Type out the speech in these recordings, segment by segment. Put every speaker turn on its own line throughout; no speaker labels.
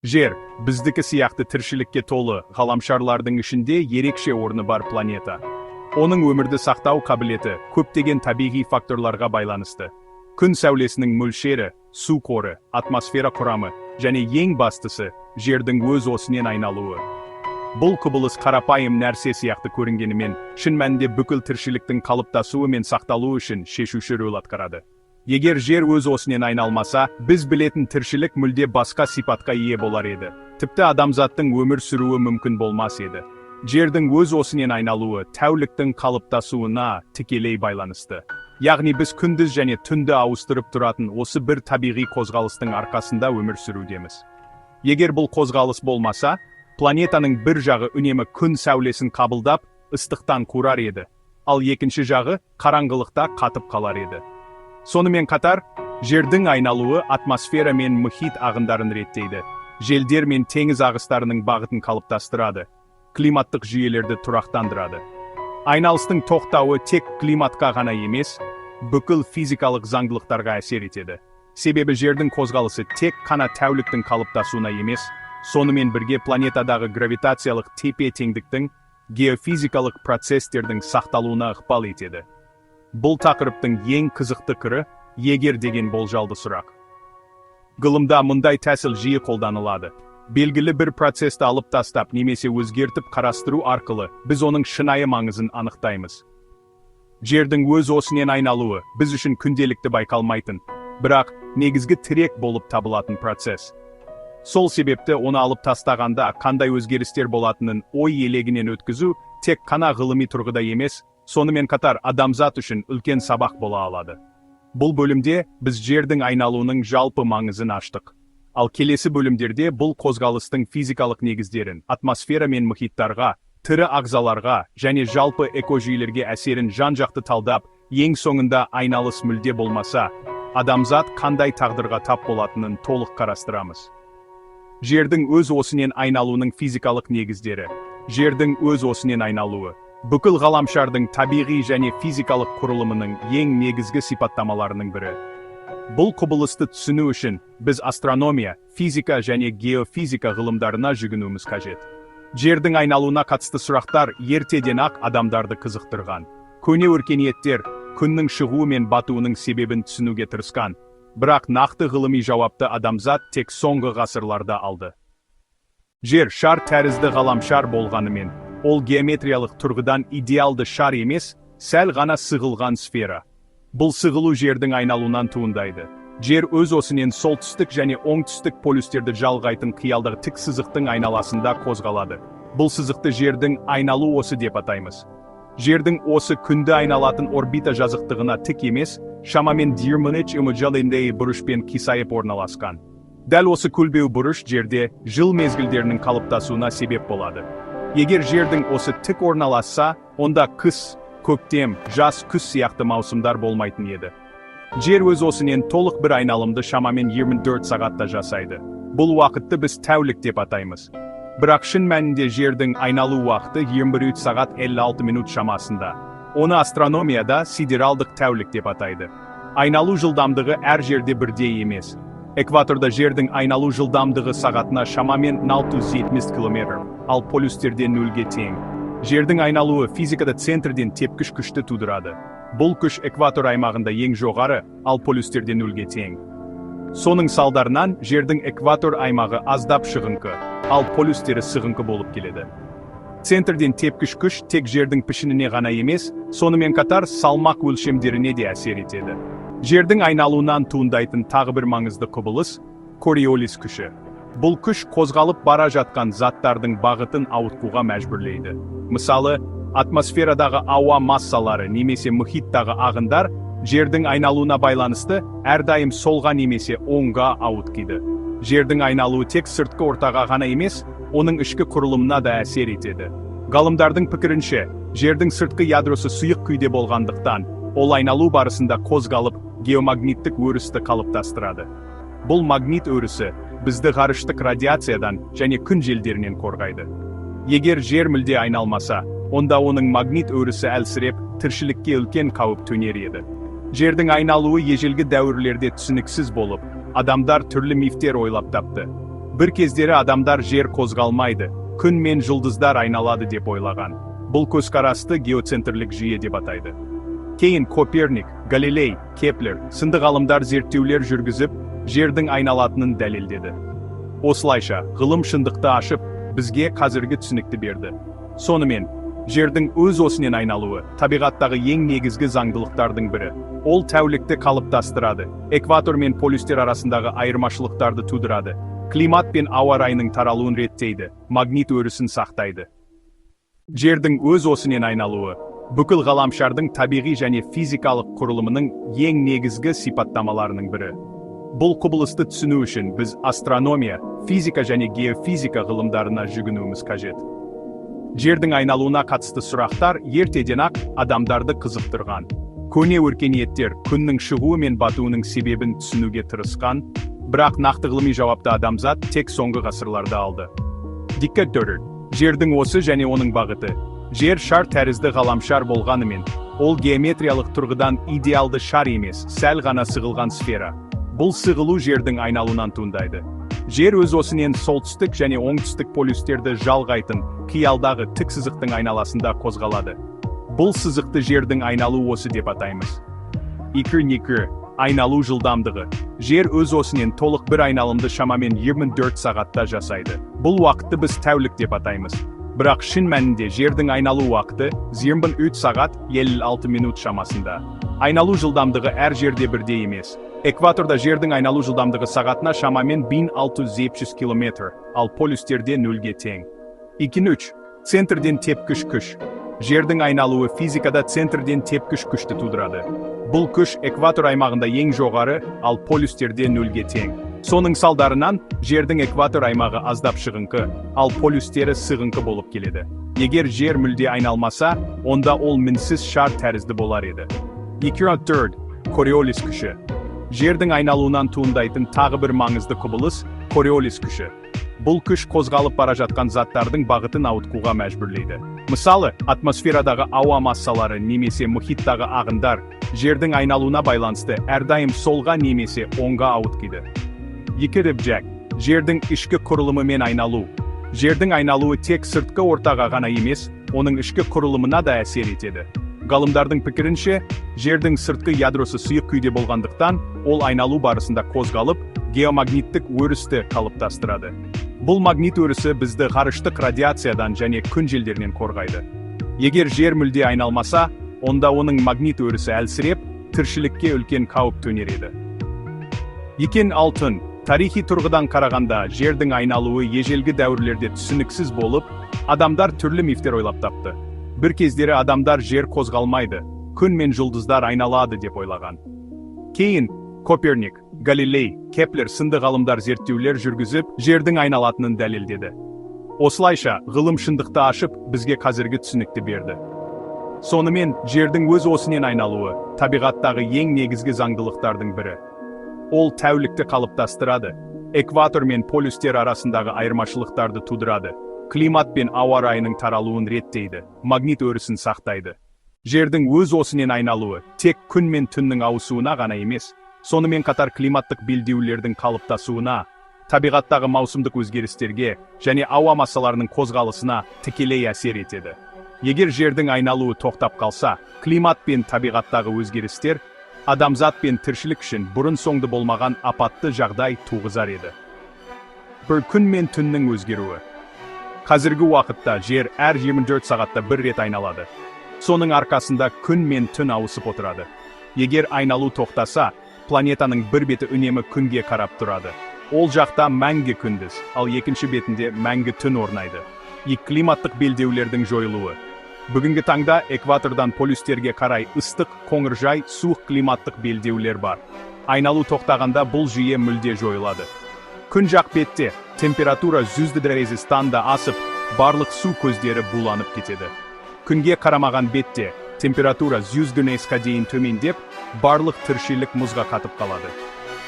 Жер, біздікі сияқты тіршілікке толы ғаламшарлардың ішінде ерекше орны бар планета. Оның өмірді сақтау қабілеті көптеген табиғи факторларға байланысты. Күн сәулесінің мөлшері, су қоры, атмосфера құрамы және ең бастысы жердің өз осінен айналуы. Бұл құбылыс қарапайым нәрсе сияқты көрінгенімен, шын мәнінде бүкіл тіршіліктің қалыптасуы мен сақталуы үшін шешуші рөл атқарады. Егер жер өз осінен айналмаса, біз білетін тіршілік мүлде басқа сипатқа ие болар еді. Тіпті адамзаттың өмір сүруі мүмкін болмас еді. Жердің өз осінен айналуы тәуліктің қалыптасуына тікелей байланысты. Яғни біз күндіз және түнді ауыстырып тұратын осы бір табиғи қозғалыстың арқасында өмір сүрудеміз. Егер бұл қозғалыс болмаса, планетаның бір жағы үнемі күн сәулесін қабылдап, ыстықтан қурар еді, ал екінші жағы қараңғылықта қатып қалар еді. Сонымен қатар, жердің айналуы атмосфера мен мұхит ағындарын реттейді, желдер мен теңіз ағыстарының бағытын қалыптастырады, климаттық жүйелерді тұрақтандырады. Айналыстың тоқтауы тек климатқа ғана емес, бүкіл физикалық заңдылықтарға әсер етеді. Себебі жердің қозғалысы тек қана тәуліктің қалыптасуына емес, сонымен бірге планетадағы гравитациялық тепе-теңдіктің, геофизикалық процестердің сақталуына ықпал етеді. Бұл тақырыптың ең қызықты қыры егер деген болжалды сұрақ. Ғылымда мұндай тәсіл жиі қолданылады. Белгілі бір процесті алып тастап немесе өзгертіп қарастыру арқылы біз оның шынайы маңызын анықтаймыз. Жердің өз осінен айналуы біз үшін күнделікті байқалмайтын, бірақ негізгі тірек болып табылатын процесс. Сол себепті оны алып тастағанда қандай өзгерістер болатынын ой елегінен өткізу тек қана ғылыми тұрғыда емес, сонымен қатар адамзат үшін үлкен сабақ бола алады. Бұл бөлімде біз жердің айналуының жалпы маңызын аштық. Ал келесі бөлімдерде бұл қозғалыстың физикалық негіздерін, атмосфера мен мұхиттарға, тірі ағзаларға және жалпы экожүйелерге әсерін жан-жақты талдап, ең соңында айналыс мүлде болмаса, адамзат қандай тағдырға тап болатынын толық қарастырамыз. Жердің өз осінен айналуының физикалық негіздері. Жердің өз осінен айналуы бүкіл ғаламшардың табиғи және физикалық құрылымының ең негізгі сипаттамаларының бірі. Бұл құбылысты түсіну үшін біз астрономия, физика және геофизика ғылымдарына жүгінуіміз қажет. Жердің айналуына қатысты сұрақтар ертеден-ақ адамдарды қызықтырған. Көне өркениеттер күннің шығуы мен батуының себебін түсінуге тырысқан, бірақ нақты ғылыми жауапты адамзат тек соңғы ғасырларда алды. Жер шар тәрізді ғаламшар болғанымен, ол геометриялық тұрғыдан идеалды шар емес, сәл ғана сығылған сфера. Бұл сығылу жердің айналуынан туындайды. Жер өз осінен солтүстік және оңтүстік полюстерді жалғайтын қиялдағы тік сызықтың айналасында қозғалады. Бұл сызықты жердің айналу осі деп атаймыз. Жердің осі күнді айналатын орбита жазықтығына тік емес, шамамен 23 бұрышпен қисайып орналасқан. Дәл осы көлбеу бұрыш жерде жыл мезгілдерінің қалыптасуына себеп болады. Егер жердің осі тік орналасса, онда қыс, көктем, жаз, күз сияқты маусымдар болмайтын еді. Жер өз осінен толық бір айналымды шамамен 24 сағатта жасайды. Бұл уақытты біз тәулік деп атаймыз. Бірақ шын мәнінде жердің айналу уақыты 21 сағат 56 минут шамасында. Оны астрономияда сидералдық тәулік деп атайды. Айналу жылдамдығы әр жерде бірдей емес. Экваторда жердің айналу жылдамдығы сағатына шамамен 670 км, ал полюстерде нөлге тең. Жердің айналуы физикада центрден тепкіш күшті тудырады. Бұл күш экватор аймағында ең жоғары, ал полюстерде нөлге тең. Соның салдарынан жердің экватор аймағы аздап шығыңқы, ал полюстері сығыңқы болып келеді. Центрден тепкіш күш тек жердің пішініне ғана емес, сонымен қатар салмақ өлшемдеріне де әсер етеді. Жердің айналуынан туындайтын тағы бір маңызды құбылыс Кориолис күші. Бұл күш қозғалып бара жатқан заттардың бағытын ауытқуға мәжбүрлейді. Мысалы, атмосферадағы ауа массалары немесе мұхиттағы ағындар жердің айналуына байланысты әрдайым солға немесе оңға ауытқиды. Жердің айналуы тек сыртқы ортаға ғана емес, оның ішкі құрылымына да әсер етеді. Ғалымдардың пікірінше, жердің сыртқы ядросы сұйық күйде болғандықтан, ол айналу барысында қозғалып, геомагниттік өрісті қалыптастырады. Бұл магнит өрісі бізді ғарыштық радиациядан және күн желдерінен қорғайды. Егер жер мүлде айналмаса, онда оның магнит өрісі әлсіреп, тіршілікке үлкен қауіп төнер еді. Жердің айналуы ежелгі дәуірлерде түсініксіз болып, адамдар түрлі мифтер ойлап тапты. Бір кездері адамдар жер қозғалмайды, күн мен жұлдыздар айналады деп ойлаған. Бұл көзқарасты геоцентрлік жүйе деп атайды. Кейін Коперник, Галилей, Кеплер сынды ғалымдар зерттеулер жүргізіп, жердің айналатынын дәлелдеді. Осылайша, ғылым шындықты ашып, бізге қазіргі түсінікті берді. Сонымен, жердің өз осінен айналуы табиғаттағы ең негізгі заңдылықтардың бірі. Ол тәулікті қалыптастырады, экватор мен полюстер арасындағы айырмашылықтарды тудырады, климат пен ауа райының таралуын реттейді, магнит өрісін сақтайды. Жердің өз осінен айналуы бүкіл ғаламшардың табиғи және физикалық құрылымының ең негізгі сипаттамаларының бірі. Бұл құбылысты түсіну үшін біз астрономия, физика және геофизика ғылымдарына жүгінуіміз қажет. Жердің айналуына қатысты сұрақтар ертеден-ақ адамдарды қызықтырған. Көне өркениеттер күннің шығуы мен батуының себебін түсінуге тырысқан, бірақ нақты ғылыми жауапты адамзат тек соңғы ғасырларда алды. Дикка Дөрр. Жердің осі және оның бағыты. Жер шар тәрізді ғаламшар болғанымен, ол геометриялық тұрғыдан идеалды шар емес, сәл ғана сығылған сфера. Бұл сығылу жердің айналуынан туындайды. Жер өз осінен солтүстік және оңтүстік полюстерді жалғайтын қиялдағы тік сызықтың айналасында қозғалады. Бұл сызықты жердің айналу осі деп атаймыз. 2-2. Айналу жылдамдығы. Жер өз осінен толық бір айналымды шамамен 24 сағатта жасайды. Бұл уақытты біз тәулік деп атаймыз. Бірақ шын мәнінде жердің айналу уақыты 23 сағат 56 минут шамасында. Айналу жылдамдығы әр жерде бірдей емес. Экваторда жердің айналу жылдамдығы сағатына шамамен 1670 км, ал полюстерде нөлге тең. 2-3. Центрден тепкіш күш. Жердің айналуы физикада центрден тепкіш күшті тудырады. Бұл күш экватор аймағында ең жоғары, ал полюстерде нөлге тең. Соның салдарынан жердің экватор аймағы аздап шығыңқы, ал полюстері сығыңқы болып келеді. Егер жер мүлде айналмаса, онда ол мінсіз шар тәрізді болар еді. 2-4. Кориолис күші. Жердің айналуынан туындайтын тағы бір маңызды құбылыс Кориолис күші. Бұл күш қозғалып бара жатқан заттардың бағытын ауытқуға мәжбүрлейді. Мысалы, атмосферадағы ауа массалары немесе мұхиттағы ағындар жердің айналуына байланысты әрдайым солға немесе оңға ауытқиды. 2 Джек. Жердің ішкі құрылымымен айналу. Жердің айналуы тек сыртқы ортаға ғана емес, оның ішкі құрылымына да әсер етеді. Ғалымдардың пікірінше, жердің сыртқы ядросы сұйық күйде болғандықтан, ол айналу барысында қозғалып, геомагниттік өрісті қалыптастырады. Бұл магнит өрісі бізді ғарыштық радиациядан және күн желдерінен қорғайды. Егер жер мүлде айналмаса, онда оның магнит өрісі әлсіреп, тіршілікке үлкен қауіп төнер еді. Екен алтын, тарихи тұрғыдан қарағанда жердің айналуы ежелгі дәуірлерде түсініксіз болып, адамдар түрлі мифтер ойлап тапты. Бір кездері адамдар жер қозғалмайды, күн мен жұлдыздар айналады деп ойлаған. Кейін Коперник, Галилей, Кеплер сынды ғалымдар зерттеулер жүргізіп, жердің айналатынын дәлелдеді. Осылайша, ғылым шындықты ашып, бізге қазіргі түсінікті берді. Сонымен, жердің өз осінен айналуы табиғаттағы ең негізгі заңдылықтардың бірі. Ол тәулікті қалыптастырады, экватор мен полюстер арасындағы айырмашылықтарды тудырады, климат пен ауа райының таралуын реттейді, магнит өрісін сақтайды. Жердің өз осінен айналуы тек күн мен түннің ауысуына ғана емес, сонымен қатар климаттық белдеулердің қалыптасуына, табиғаттағы маусымдық өзгерістерге және ауа массаларының қозғалысына тікелей әсер етеді. Егер жердің айналуы тоқтап қалса, климат пен табиғаттағы өзгерістер адамзат пен тіршілік үшін бұрын соңды болмаған апатты жағдай туғызар еді. Бір күн мен түннің өзгеруі. Қазіргі уақытта жер әр 24 сағатта бір рет айналады. Соның арқасында күн мен түн ауысып отырады. Егер айналу тоқтаса, планетаның бір беті үнемі күнге қарап тұрады. Ол жақта мәңгі күндіз, ал екінші бетінде мәңгі түн орнайды. Климаттық белдеулердің жойылуы. Бүгінгі таңда экватордан полюстерге қарай ыстық, қоңыржай, суық климаттық белдеулер бар. Айналу тоқтағанда бұл жүйе мүлде жойылады. Күн жақ бетте температура 100 дәрежеден да асып, барлық су көздері буланып кетеді. Күнге қарамаған бетте температура 100 градусқа дейін төмендеп, барлық тіршілік мұзға қатып қалады.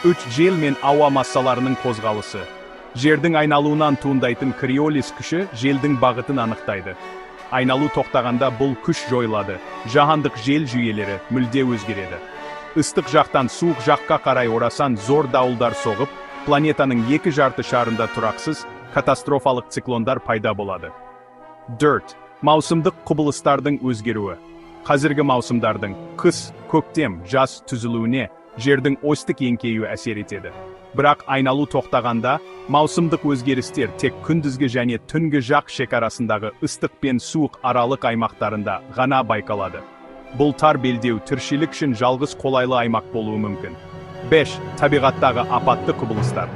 3 жел мен ауа массаларының қозғалысы. Жердің айналуынан туындайтын Кориолис күші желдің бағытын анықтайды. Айналу тоқтағанда бұл күш жойылады. Жаһандық жел жүйелері мүлде өзгереді. Ыстық жақтан суық жаққа қарай орасан зор дауылдар соғып, Планетаның екі жарты шарында тұрақсыз, катастрофалық циклондар пайда болады. 4. Маусымдық құбылыстардың өзгеруі. Қазіргі маусымдардың қыс, көктем, жаз түзілуіне жердің осьтік еңкеюі әсер етеді. Бірақ айналу тоқтағанда, маусымдық өзгерістер тек күндізгі және түнгі жақ шекарасындағы ыстық пен суық аралық аймақтарында ғана байқалады. Бұл тар белдеу тіршілік үшін жалғыз қолайлы аймақ болуы мүмкін. 5. Табиғаттағы апатты құбылыстар.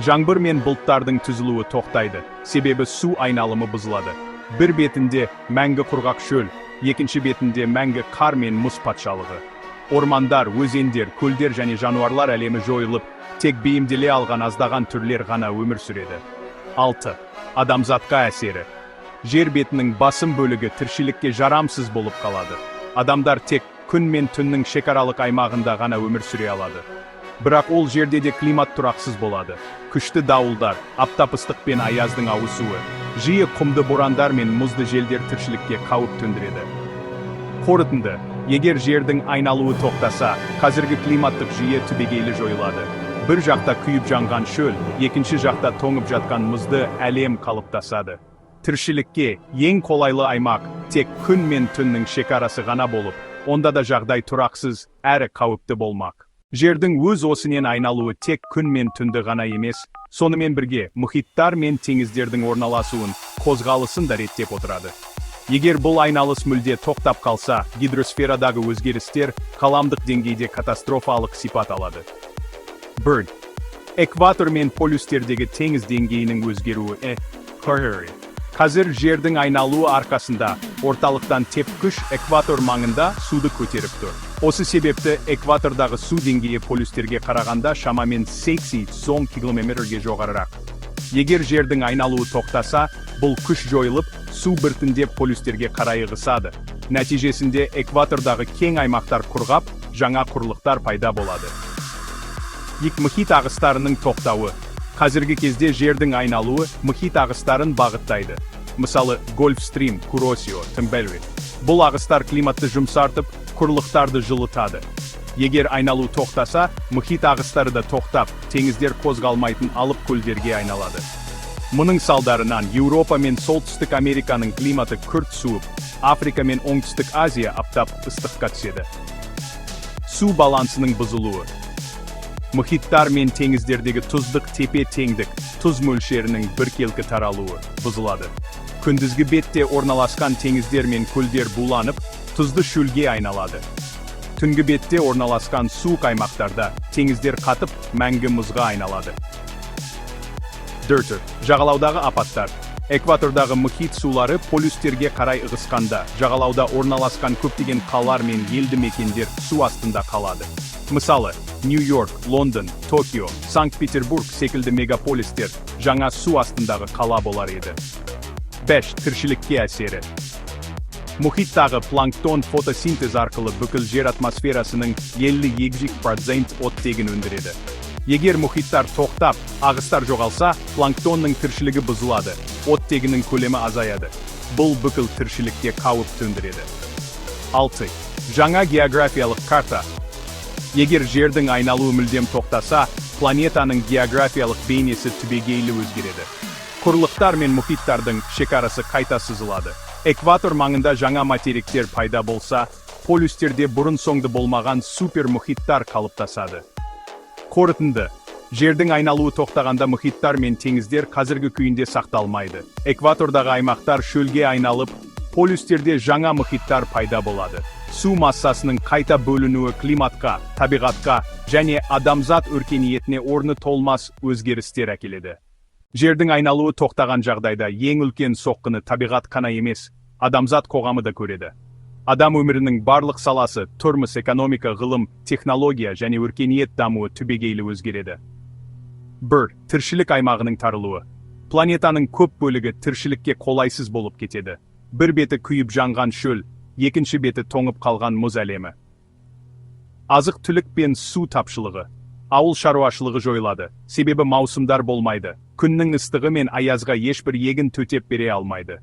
Жаңбыр мен бұлттардың түзілуі тоқтайды, себебі су айналымы бұзылады. Бір бетінде мәңгі құрғақ шөл, екінші бетінде мәңгі қар мен мұз патшалығы. Ормандар, өзендер, көлдер және жануарлар әлемі жойылып, тек бейімделе алған аздаған түрлер ғана өмір сүреді. 6. Адамзатқа әсері. Жер бетінің басым бөлігі тіршілікке жарамсыз болып қалады. Адамдар тек күн мен түннің шекаралық аймағында ғана өмір сүре алады. Бірақ ол жерде де климат тұрақсыз болады. Күшті дауылдар, аптап ыстық пен аяздың ауысуы, жиі құмды борандар мен мұзды желдер тіршілікке қауіп төндіреді. Қорытынды: егер жердің айналуы тоқтаса, қазіргі климаттық жүйе түбегейлі жойылады. Бір жақта күйіп жанған шөл, екінші жақта тоңып жатқан мұзды әлем қалыптасады. Тіршілікке ең қолайлы аймақ тек күн мен түннің шекарасы ғана болып, онда да жағдай тұрақсыз әрі қауіпті болмақ. Жердің өз осінен айналуы тек күн мен түнді ғана емес, сонымен бірге мұхиттар мен теңіздердің орналасуын, қозғалысын да реттеп отырады. Егер бұл айналыс мүлде тоқтап қалса, гидросферадағы өзгерістер ғаламдық деңгейде катастрофалық сипат алады. 1. Экватор мен полюстердегі теңіз деңгейінің өзгеруі. Қазір жердің айналуы арқасында орталықтан тепкіш экватор маңында суды көтеріп тұр. Осы себепті экватордағы су деңгейі полюстерге қарағанда шамамен 80 километрге жоғарырақ. Егер жердің айналуы тоқтаса, бұл күш жойылып, су біртіндеп полюстерге қарай ығысады. Нәтижесінде экватордағы кең аймақтар құрғап, жаңа құрлықтар пайда болады. 2. Мұхит ағыстарының тоқтауы. Қазіргі кезде жердің айналуы мұхит ағыстарын бағыттайды. Мысалы, Гольфстрим, Куросио, Тембелви. Бұл ағыстар климатты жұмсартып, құрлықтарды жылытады. Егер айналу тоқтаса, мұхит ағыстары да тоқтап, теңіздер қозғалмайтын алып көлдерге айналады. Мұның салдарынан Еуропа мен Солтүстік Американың климаты күрт суып, Африка мен Оңтүстік Азия аптап ыстыққа түседі. Су балансының бұзылуы. Мұхиттар мен теңіздердегі тұздық тепе-теңдік, тұз мөлшерінің біркелкі таралуы бұзылады. Күндізгі бетте орналасқан теңіздер мен көлдер буланып, тұзды шөлге айналады. Түнгі бетте орналасқан суық аймақтарда теңіздер қатып, мәңгі мұзға айналады. 4. Жағалаудағы апаттар. Экватордағы мұхит сулары полюстерге қарай ығысқанда, жағалауда орналасқан көптеген қалалар мен елді мекендер су астында қалады. Мысалы, Нью-Йорк, Лондон, Токио, Санкт-Петербург секілді мегаполистер жаңа су астындағы қала болар еді. 5. Тіршілікке әсері. Мұхиттағы планктон фотосинтез арқылы бүкіл жер атмосферасының 52% оттегін өндіреді. Егер мұхиттар тоқтап, ағыстар жоғалса, планктонның тіршілігі бұзылады, оттегінің көлемі азаяды. Бұл бүкіл тіршілікке қауіп төндіреді. 6. Жаңа географиялық карта. Егер жердің айналуы мүлдем тоқтаса, планетаның географиялық бейнесі түбегейлі өзгереді. Құрлықтар мен мұхиттардың шекарасы қайта сызылады. Экватор маңында жаңа материктер пайда болса, полюстерде бұрын-соңды болмаған супер мұхиттар қалыптасады. Қорытынды: жердің айналуы тоқтағанда мұхиттар мен теңіздер қазіргі күйінде сақталмайды. Экватордағы аймақтар шөлге айналып, полюстерде жаңа мұхиттар пайда болады. Су массасының қайта бөлінуі климатқа, табиғатқа және адамзат өркениетіне орны толмас өзгерістер әкеледі. Жердің айналуы тоқтаған жағдайда ең үлкен соққыны табиғат қана емес, адамзат қоғамы да көреді. Адам өмірінің барлық саласы, тұрмыс, экономика, ғылым, технология және өркениет дамуы түбегейлі өзгереді. 1. Тіршілік аймағының тарылуы. Планетаның көп бөлігі тіршілікке қолайсыз болып кетеді. Бір беті күйіп жанған шөл, екінші беті тоңып қалған мұз әлемі. Азық-түлік пен су тапшылығы. Ауыл шаруашылығы жойылады, себебі маусымдар болмайды. Күннің ыстығы мен аязға ешбір егін төтеп бере алмайды.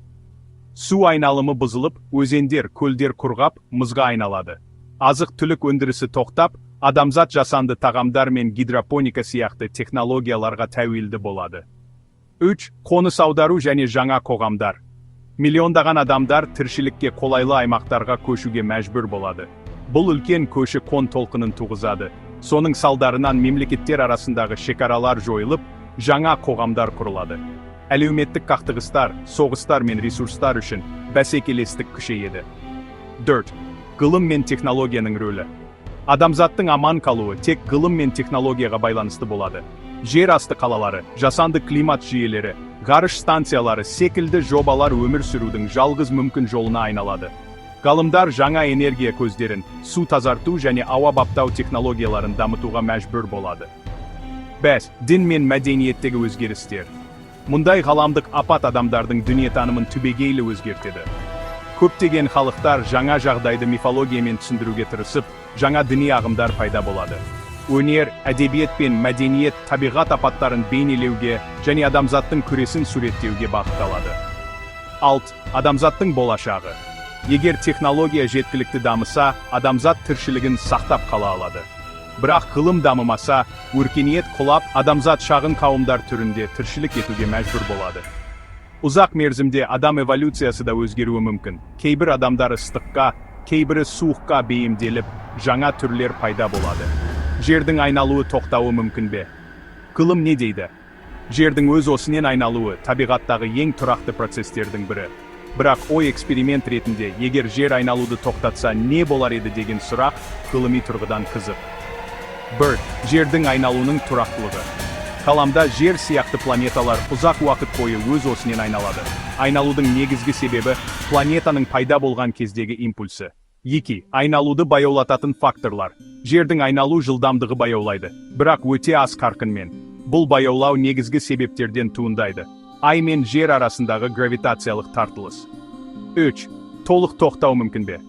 Су айналымы бұзылып, өзендер, көлдер құрғап, мұзға айналады. Азық-түлік өндірісі тоқтап, Адамзат жасанды тағамдар мен гидропоника сияқты технологияларға тәуелді болады. 3. Қоныс аудару және жаңа қоғамдар. Миллиондаған адамдар тіршілікке қолайлы аймақтарға көшуге мәжбүр болады. Бұл үлкен көші-қон толқынын туғызады. Соның салдарынан мемлекеттер арасындағы шекаралар жойылып, жаңа қоғамдар құрылады. Әлеуметтік қақтығыстар, соғыстар мен ресурстар үшін бәсекелестік күшейеді. 4. Ғылым мен технологияның рөлі. Адамзаттың аман қалуы тек ғылым мен технологияға байланысты болады. Жер асты қалалары, жасанды климат жүйелері, ғарыш станциялары секілді жобалар өмір сүрудің жалғыз мүмкін жолына айналады. Ғалымдар жаңа энергия көздерін, су тазарту және ауа баптау технологияларын дамытуға мәжбүр болады. 5. Дін мен мәдениеттегі өзгерістер. Мұндай ғаламдық апат адамдардың дүниетанымын түбегейлі өзгертеді. Көптеген халықтар жаңа жағдайды мифологиямен түсіндіруге тырысып, жаңа діни ағымдар пайда болады. Өнер, әдебиет пен мәдениет табиғат апаттарын бейнелеуге және адамзаттың күресін суреттеуге бағытталады. 6. Адамзаттың болашағы. Егер технология жеткілікті дамыса, адамзат тіршілігін сақтап қала алады. Бірақ ғылым дамымаса, өркениет құлап, адамзат шағын қауымдар түрінде тіршілік етуге мәжбүр болады. Ұзақ мерзімде адам эволюциясы да өзгеруі мүмкін. Кейбір адамдар ыстыққа, кейбірі суыққа бейімделіп, жаңа түрлер пайда болады. Жердің айналуы тоқтауы мүмкін бе? Ғылым не дейді? Жердің өз осінен айналуы табиғаттағы ең тұрақты процестердің бірі. Бірақ ой эксперимент ретінде, егер жер айналуды тоқтатса, не болар еді деген сұрақ ғылыми тұрғыдан қызық. 1. Жердің айналуының тұрақтылығы. Ғаламда жер сияқты планеталар ұзақ уақыт бойы өз осінен айналады. Айналудың негізгі себебі планетаның пайда болған кездегі импульсі. 2. Айналуды баяулататын факторлар. Жердің айналу жылдамдығы баяулайды, бірақ өте аз қарқынмен. Бұл баяулау негізгі себептерден туындайды. Ай мен жер арасындағы гравитациялық тартылыс. 3. Толық тоқтау мүмкін бе?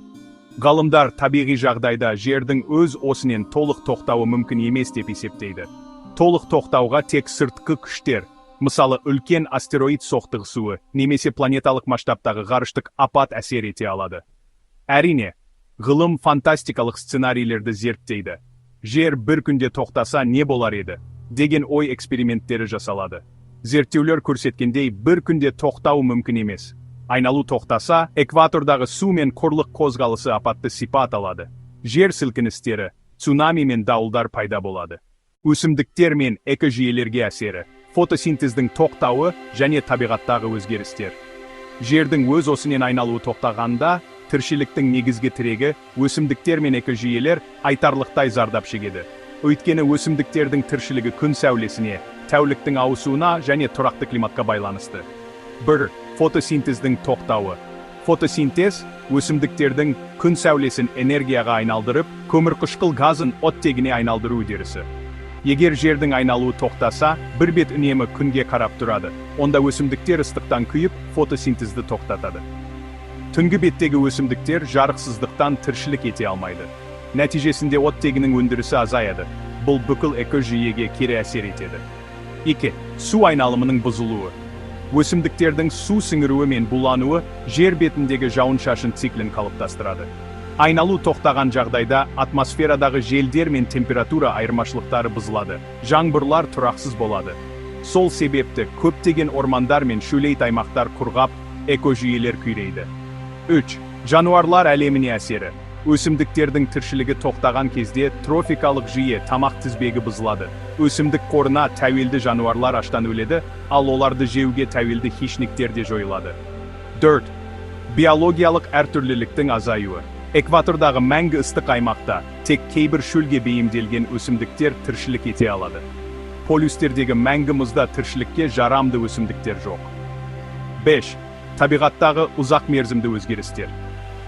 Ғалымдар табиғи жағдайда жердің өз осінен толық тоқтауы мүмкін емес деп есептейді. Толық тоқтауға тек сыртқы күштер, мысалы, үлкен астероид соқтығысуы немесе планеталық масштабтағы ғарыштық апат әсер ете алады. Әрине, ғылым фантастикалық сценарийлерді зерттейді. Жер бір күнде тоқтаса, не болар еді деген ой эксперименттері жасалады. Зерттеулер көрсеткендей, бір күнде тоқтау мүмкін емес. Айналу тоқтаса, экватордағы су мен құрлық қозғалысы апатты сипат алады. Жер сілкіністері, цунами мен дауылдар пайда болады. Өсімдіктер мен экожүйелерге әсері, фотосинтездің тоқтауы және табиғаттағы өзгерістер. Жердің өз осінен айналуы тоқтағанда, тіршіліктің негізгі тірегі, өсімдіктер мен экожүйелер айтарлықтай зардап шегеді. Өйткені өсімдіктердің тіршілігі күн сәулесіне, тәуліктің ауысуына және тұрақты климатқа байланысты. 1. Фотосинтездің тоқтауы. Фотосинтез өсімдіктердің күн сәулесін энергияға айналдырып, көмірқышқыл газын оттегіне айналдыру үдерісі. Егер жердің айналуы тоқтаса, бір бет үнемі күнге қарап тұрады. Онда өсімдіктер ыстықтан күйіп, фотосинтезді тоқтатады. Түнгі беттегі өсімдіктер жарықсыздықтан тіршілік ете алмайды. Нәтижесінде оттегінің өндірісі азаяды. Бұл бүкіл экожүйеге кері әсер етеді. 2. Су айналымының бұзылуы. Өсімдіктердің су сіңіруі мен булануы жер бетіндегі жауын-шашын циклін қалыптастырады. Айналу тоқтаған жағдайда атмосферадағы желдер мен температура айырмашылықтары бұзылады. Жаңбырлар тұрақсыз болады. Сол себепті көптеген ормандар мен шөлейт аймақтар құрғап, экожүйелер күйрейді. 3. Жануарлар әлеміне әсері. Өсімдіктердің тіршілігі тоқтаған кезде трофикалық жүйе, тамақ тізбегі бұзылады. Өсімдік қорына тәуелді жануарлар аштан өледі, ал оларды жеуге тәуелді хищниктер де жойылады. 4. Биологиялық әртүрліліктің азаюы. Экватордағы мәңгі ыстық аймақта тек кейбір шөлге бейімделген өсімдіктер тіршілік ете алады. Полюстердегі мәңгі мұзда тіршілікке жарамды өсімдіктер жоқ. 5. Табиғаттағы ұзақ мерзімді өзгерістер.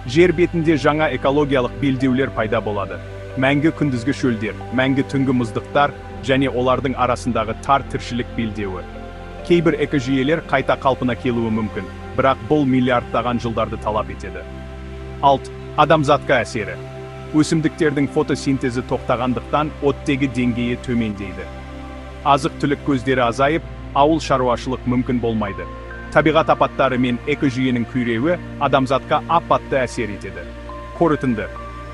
Жер бетінде жаңа экологиялық белдеулер пайда болады. Мәңгі күндізгі шөлдер, мәңгі түнгі мұздықтар және олардың арасындағы тар тіршілік белдеуі. Кейбір экожүйелер қайта қалпына келуі мүмкін, бірақ бұл миллиардтаған жылдарды талап етеді. 6. Адамзатқа әсері. Өсімдіктердің фотосинтезі тоқтағандықтан, оттегі деңгейі төмендейді. Азық түлік көздері азайып, ауыл шаруашылық мүмкін болмайды. Табиғат апаттары мен экожүйенің күйреуі адамзатқа апатты әсер етеді. Қорытынды.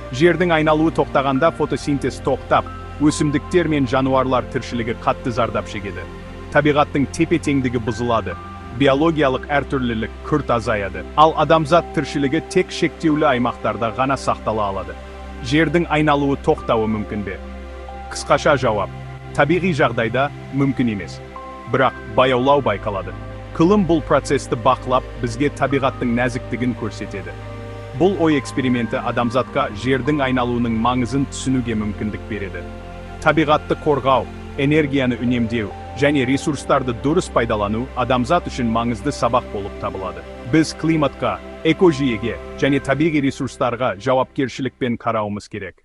Жердің айналуы тоқтағанда фотосинтез тоқтап, өсімдіктер мен жануарлар тіршілігі қатты зардап шегеді. Табиғаттың тепе-теңдігі бұзылады, биологиялық әртүрлілік күрт азаяды, ал адамзат тіршілігі тек шектеулі аймақтарда ғана сақтала алады. Жердің айналуы тоқтауы мүмкін бе? Қысқаша жауап: табиғи жағдайда мүмкін емес. Бірақ баяулау байқалады. Ғылым бұл процесті бақылап, бізге табиғаттың нәзіктігін көрсетеді. Бұл ой эксперименті адамзатқа жердің айналуының маңызын түсінуге мүмкіндік береді. Табиғатты қорғау, энергияны үнемдеу және ресурстарды дұрыс пайдалану адамзат үшін маңызды сабақ болып табылады. Біз климатқа, экожүйеге және табиғи ресурстарға жауапкершілікпен қарауымыз керек.